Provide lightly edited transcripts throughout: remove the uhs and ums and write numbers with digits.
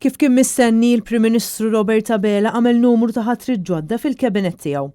Kif kien mistenni, il-Prim Ministru Robert Abela għamel numru ta' ħatriet ġodda fil-Kabinett tiegħu.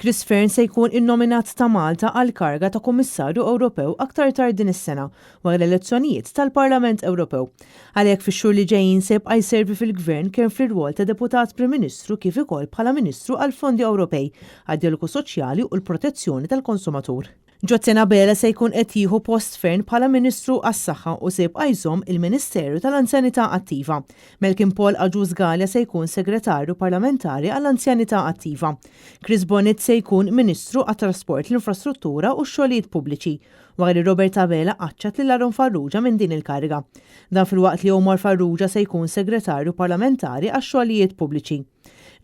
Chris Fearne se jkun innominat ta' Malta għall-karga ta' Kummissarju Ewropew aktar tard din is-sena, wara l-elezzjonijiet tal-Parlament Ewropew. Għalhekk fix-xhur li ġejjin se jibqa' jservi fil-Gvern kemm fl-irwol ta' Deputat Prim Ministru kif ukoll bħala Ministru għall-Fondi Ewropej, għad-Djalogu Soċjali u l-Protezzjoni tal-Konsumatur. José Abela se jkun qed jieħu post Fearne bħala Ministru għas-Saħħa u se jibqa' jżomm il-Ministeru tal-Anzjanità Attiva. Malcolm Paul Agius Galea se jkun Segretarju Parlamentari għall-Anzjanità Attiva. Chris Bonett se jkun Ministru għat-Trasport, l-Infrastruttura u x-Xogħlijiet Pubbliċi, wara li Robert Abela qaċċat lil Aaron Farrugia minn din il-kariga. Dan filwaqt li Omar Farrugia se jkun Segretarju Parlamentari għax-Xogħlijiet Pubbliċi.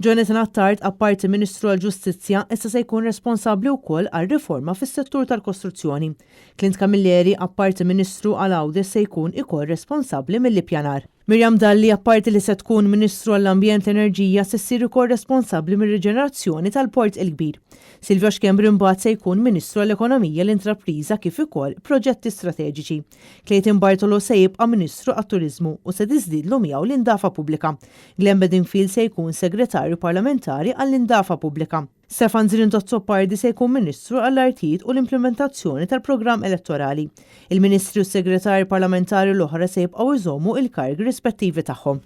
Jonathan Attard, apparti Ministru għall-Ġustizzja, issa se jkun responsabbli wkoll għal riforma fis-settur tal-kostruzzjoni. Clint Camilleri, apparti Ministru għal Għawdex, se jkun ikoll responsabbli mill-ippjanar. Miriam Dalli, apparti li se tkun Ministru għall-Ambjent l-Enerġija, se ssir ukoll responsabbli mir-riġenerazzjoni tal-Port il-Kbir. Silvio Schembri mbagħad se jkun Ministru għall-Ekonomija, l-Intrapriża kif ukoll Proġetti Strateġiċi. Clayton Bartolo se jibqa' Ministru għat-Turiżmu u se tiżdiedlu miegħu l-Indafa Pubblika. Glenn Bedingfield se jkun Segretarju Parlamentari għall-Indafa Pubblika. Stefan Zrinzo Azzopardi se jkun Ministru għall-Artijiet u l-Implimentazzjoni tal-Programm Elettorali. Il-Ministri u s-Segretarji Parlamentari l-oħra se jibqgħu jżommu il-kargi rispettivi tagħhom.